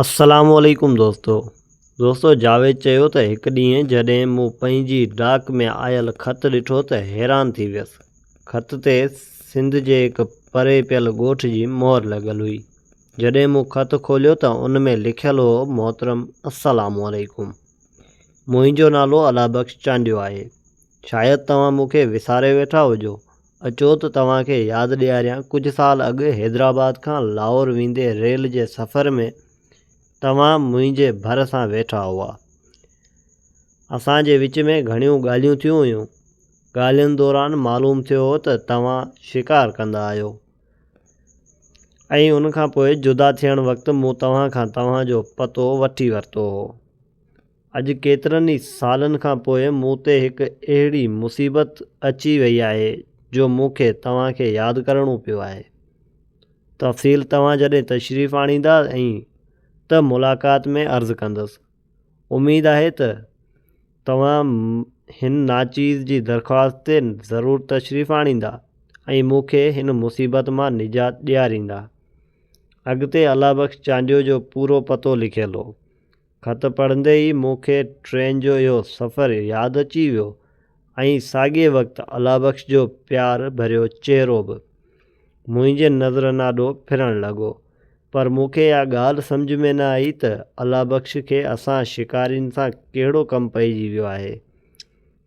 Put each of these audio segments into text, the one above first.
السلام عليڪم دوستو دوستو جاويد چيو ته هڪ ڏينهن جڏهن مون پنهنجي ڊاڪ ۾ آيل خط ڏٺو ته حيران ٿي ويس. خط تي سنڌ جي هڪ پري پيل ڳوٺ جي مهر لڳل هئي. جڏهن مون خط کوليو ته ان ۾ لکيل هو محترم السلام عليڪم. منهنجو نالو الله بخش چانڊيو آهي. شايد توهان مون کي وساري ويٺا هجو. اچو ته توهان کي ياد ڏياريان ڪجهه سال اڳ حيدرآباد کان لاهور ويندي ريل جي سفر ۾ توهان منهنجي ڀر سان ويٺا هئا. اسان جي وچ ۾ گهڻيون ڳالهيون ٿيون هيون. ڳالهين دوران معلوم ٿيو هو ته توهان شڪار ڪندا آهيو ۽ ان کان پوء جدا ٿيڻ وقت مون توهان کان توهان جو پتو وٺي ورتو هو. اڄ ڪيترن ئي سالن کان پوء مون تي هڪ اهڙي مصيبت اچي وئي آهي جو مون کي توهان کي ياد ڪرڻو پيو آهي. تفصيل توهان جڏهن تشريف آڻيندا ۽ ته ملاقات ۾ عرض ڪندس. اميد آهي ته توهان هن ناچيز جي درخواست تي ضرور تشريف آڻيندا ۽ مون کي هن مصيبت مان نجات ڏياريندا. اڳتي الله بخش چانڊيو جو پورو پتو لکيل هو. خط پڙهندي ئي مون کي ٽرين جو اهو سفر ياد اچي ويو ۽ ساڳئي وقت الله بخش جو پيار ڀريو چهرو به منهنجي نظرن آڏو ڦرڻ لڳو. پر مون کي اها ڳالهه سمجهه ۾ نه آئي ته الله بخش کي اسان شڪارين سان ڪهڙو ڪم پئجي ويو آهي.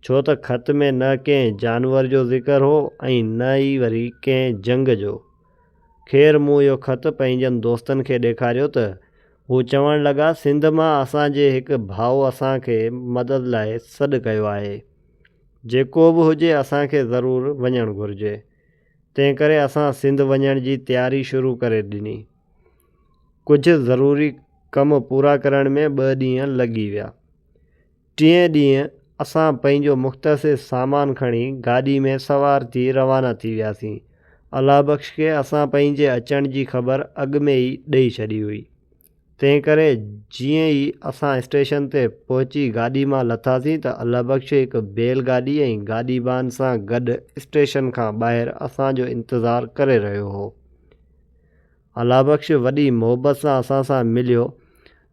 ڇو ته خط ۾ نه ڪنهن جانور جو ذڪر هو ۽ نه ئي وري ڪنهن جنگ جو. خير مون اهو خط پنهنجن دوستن کي ڏيکاريو ته هو چوڻ لڳا سنڌ مان اسان جي هڪ ڀاء اسان کي مدد لاء سڏ ڪيو آهي. جيڪو به هجي اسان کي ضرور وڃڻ گهرجي. تنهن ڪري اسان سنڌ وڃڻ جي تياري شروع ڪري ڏني. ڪجهه ضروري ڪم پورا ڪرڻ ۾ ٻه ڏينهن لڳي ويا. ٽئين ڏينهن اسان پنهنجو مختصر سامان کڻي گاڏي ۾ سوار ٿي روانا ٿي وياسين. الله بخش کي اسان پنهنجي اچڻ جي خبر اڳ ۾ ئي ڏئي ڇڏي هئي. تنهن ڪري جيئن ئي اسان اسٽيشن تي پهچي گاڏي مان لٿاسين ته الله بخش هڪ بيل گاڏي ۽ گاڏيبان سان گڏ اسٽيشن کان ٻاهر اسان جو انتظار ڪري رهيو هو. الله بخش وڏي محبت سان اسان سان مليو.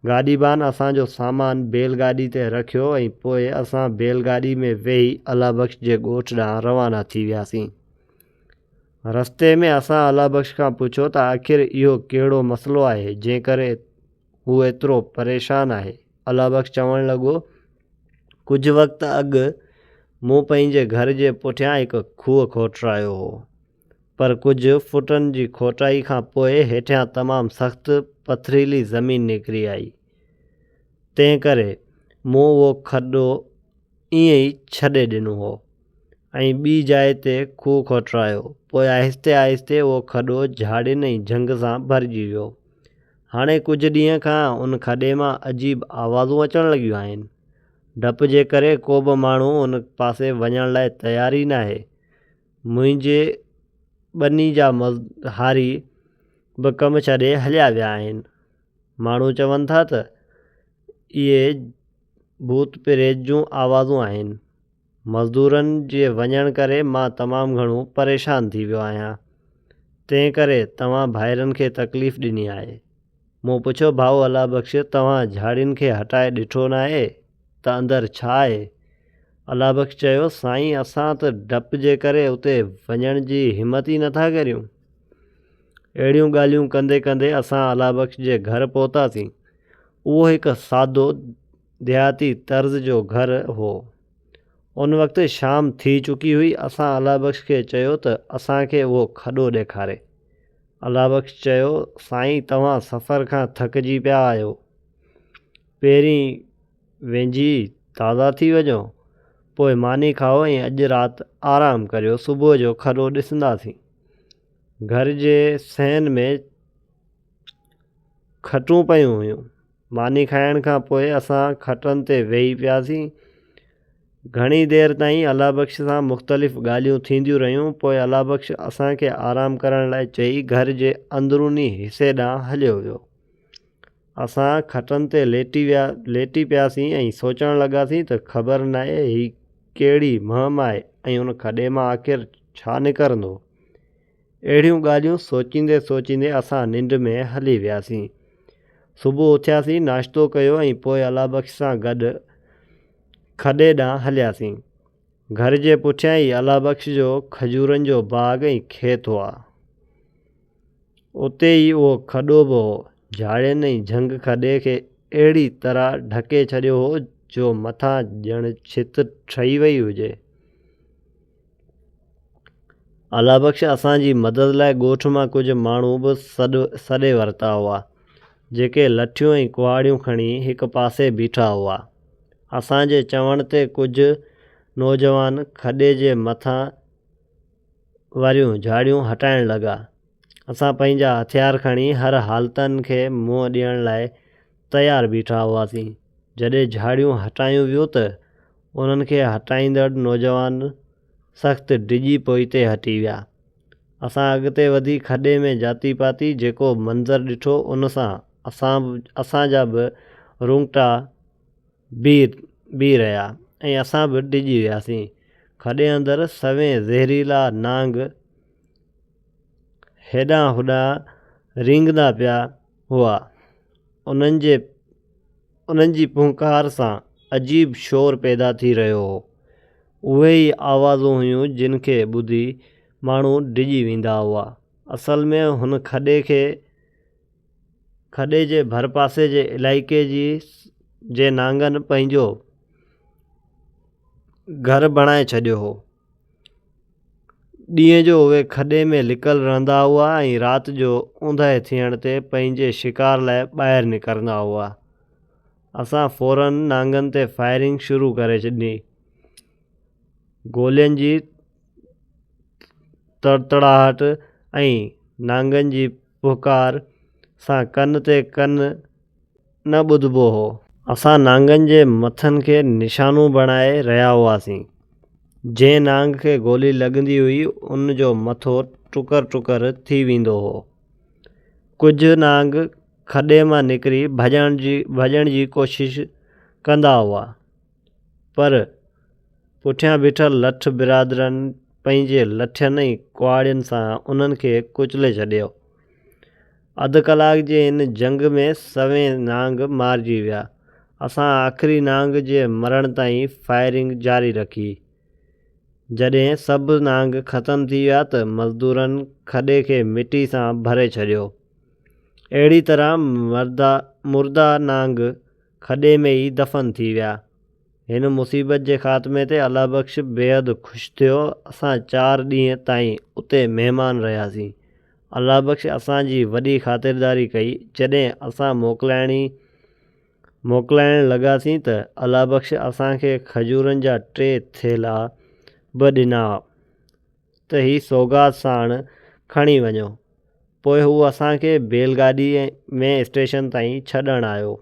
گاڏيبان اسان جو سامان بيل گاڏي تي رکيو ۽ پوء اسان بيل گاڏي ۾ ويهي الله بخش جي ڳوٺ ڏانهن روانا ٿي وياسين. رستي ۾ اسان الله بخش کان پڇيو ته آخر اهو ڪهڙو مسئلو آهي جنهن ڪري هو ايترو پريشان آهي. الله بخش چوڻ لڳو ڪجهه وقت اڳ مون پنهنجي گهر جي پٺيان هڪ کوهه کوٽرايو هو. پر ڪجهه فٽن جي کوٽائي کان پوء هيٺيان تمام سخت پٿريلي زمين نڪري آئي. تنهن ڪري مون اهو کڏو ائين ئي ڇڏي ڏنو هو ۽ ٻي جاء تي کوهه کوٽرايو. پوء آهستي آهستي اهو کڏو جهاڙين ۽ جهنگ سان ڀرجي ويو. هاڻي ڪجهه ڏينهن کان ان کڏي مان عجيب آوازون اچڻ لڳيون آهن. ڊپ جي ڪري ڪوبه ماڻهو ان پاسي وڃڻ لاء تيار ئي ناهي. منهنجي ٻني جا هاري به ڪم ڇڏي هليا ويا آهن. ماڻهو چون ٿا ته اهي ڀوت پريت جون آوازون آهن. مزدورن جي وڃڻ ڪري مان تمام گهڻو پريشان ٿي ويو آهيان. تنهن ڪري توهان ڀائرن کي تڪليف ڏني آهي. مون پڇيو ڀائو الله بخش توهان جهاڙين کي هٽائي ڏٺو ناهي ته اندر ڇا آهي؟ الله بخش چيو سائين اسان ته ڊپ جي ڪري اتي وڃڻ جي همت ئي نٿا ڪريون. اهڙيون ڳالهيون ڪندي ڪندي اسان الله بخش جي گهر پهتاسين. اهو هڪ سادو ديهاتي طرز جو گهر هو. ان وقت شام ٿي چڪي هئي. اسان الله بخش کي چيو ته اسان کي اهو کڏو ڏيکاري. الله بخش چيو، سائين توهان سفر کان ٿڪجي پيا آهيو، پهرين وينجهي تازا ٿي وڃو، پوء ماني کائو ۽ اڄ رات آرام ڪريو، صبح جو کڏو ڏسنداسين. گهر جي صحن ۾ کٽون پيون هيون. ماني کائڻ کان پوء اسان کٽن تي ويهي پياسين. گهڻي دير تائين الله بخش سان مختلف ڳالهيون ٿينديون رهيون. پوء الله بخش اسان کي آرام ڪرڻ لاء چئي گهر جي اندروني حصي ڏانهن هليو ويو. اسان کٽن تي ليٽي ويا ليٽي پياسين ۽ سوچڻ لڳاسين ته خبر ناهي هي ڪهڙي مهم آهي ۽ ان کڏي مان آخر ڇا نڪرندو. اهڙيون ڳالهيون سوچيندي سوچيندي اسان ننڊ ۾ هلي وياسين. صبح اٿياسين، ناشتو ڪيو ۽ پوء الله بخش سان گڏ کڏي ڏانهن هلياسين. گهر جي پٺيان ئي الله بخش جو کجورن جو باغ ۽ کيت هئا. اتي ئي اهو کڏو به هو. جهاڙين ۽ جهنگ کڏي کي اهڙي طرح ڍڪي ڇڏيو هو جو مٿان ڄڻ ڇت ٺهي وئي هجي. الله بخش اسان جي مدد لاء ڳوٺ مان ڪجهه ماڻهو به سڏي ورتا هئا، جيڪي لٺيون ۽ ڪهاڙيون کڻي هڪ پاسي بيٺا هئا. اسان جي چوڻ تي ڪجهه نوجوان کڏي جي مٿان واريون جهاڙيون هٽائڻ لڳا. اسان پنهنجا هٿيار کڻي هر حالتن کي منهن ڏيڻ لاء تيار بيٺا هئاسين. جڏهن جهاڙيون هٽايون ويون ته انهن کي هٽائيندڙ نوجوان سخت ڊڄي پوئتي هٽي ويا. اسان اڳتي وڌي کڏي ۾ جهاتي پاتي، جيڪو منظر ڏٺو ان سان اسان جا به رونگٽا بيهي رهيا ۽ اسان به ڊڄي وياسين. کڏي اندر سوين زهريلا نانگ هيڏانهن هوڏانهن رينگندا پيا هئا. انهن جي ڦوڪار سان عجيب شور پيدا ٿي رهيو هو. اهي ئي آوازون هيون جن کي ٻڌي ماڻهو ڊڄي ويندا هئا. اصل ۾ هن کڏي کي کڏي جي ڀرپاسي جي علائقي جي نانگن پنهنجو گهر بڻائي ڇڏيو هو. ڏينهن جو اهي کڏي ۾ لڪل رهندا هئا ۽ رات جو اونداهي ٿيڻ تي پنهنجي شڪار لاء ٻاهر نڪرندا هئا. اسان فورن نانگن تي فائرنگ شروع ڪري ڏني. گولين جي تڙتڙاهٽ ۽ نانگن جي ڦوڪار سان ڪن تي ڪن نه ٻڌبو هو. اسان نانگن جي مٿن کي نشانو بڻائي رهيا هئاسين. جنهن نانگ کي گولي لڳندي هئي ان جو مٿو ٽڪر ٽڪر ٿي ويندو هو. ڪجهه نانگ کڏي مان نڪري ڀڄڻ جي ڪوشش ڪندا هئا پر پٺيان بيٺل لٺ برادرن پنهنجي لٺين ۽ ڪهاڙين سان انهن کي ڪچلي ڇڏيو. اڌ ڪلاڪ جي هن جنگ ۾ سوين نانگ مارجي ويا. اسان آخري نانگ جي مرڻ تائين فائرنگ جاري رکي. جڏهن سڀ نانگ ختم ٿي ويا ته مزدورن کڏي کي مٽي سان ڀري ڇڏيو. اهڙي طرح مرده نانگ کڏي ۾ ئي دفن ٿي ويا. هن مصيبت جي خاتمي تي الله بخش بيحد خوش ٿيو. اسان چار ڏينهن تائين اتي مهمان رهياسين. الله بخش اسان جي وڏي خاطرداري ڪئي. جڏهن اسان موڪلائڻ لڳاسين ته الله بخش اسان کي کجورن جا ٽي ٿيلها به ڏنا ته هي سوغات ساڻ کڻي وڃو. پوء هو اسان کي بيل گاڏيء ۾ اسٽيشن تائين ڇڏڻ آيو.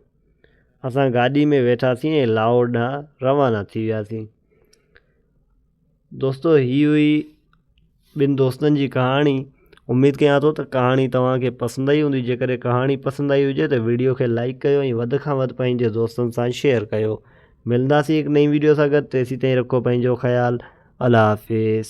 اسان گاڏي ۾ ويٺاسين ۽ لاهور ڏانهن روانا ٿي وياسين. دوستو هي هئي ٻن دوستن جي ڪهاڻي. اميد ڪيان ٿو ته ڪهاڻي توهان کي پسند آئي هوندي. جيڪڏهن ڪهاڻي پسند آئي هجي ته ويڊيو کي لائيڪ ڪيو ۽ وڌ کان وڌ پنهنجي دوستن سان شيئر ڪيو. ملنداسين هڪ نئين ويڊيو سان گڏ تيسين تائين رکو پنهنجو خيال. الله حافظ.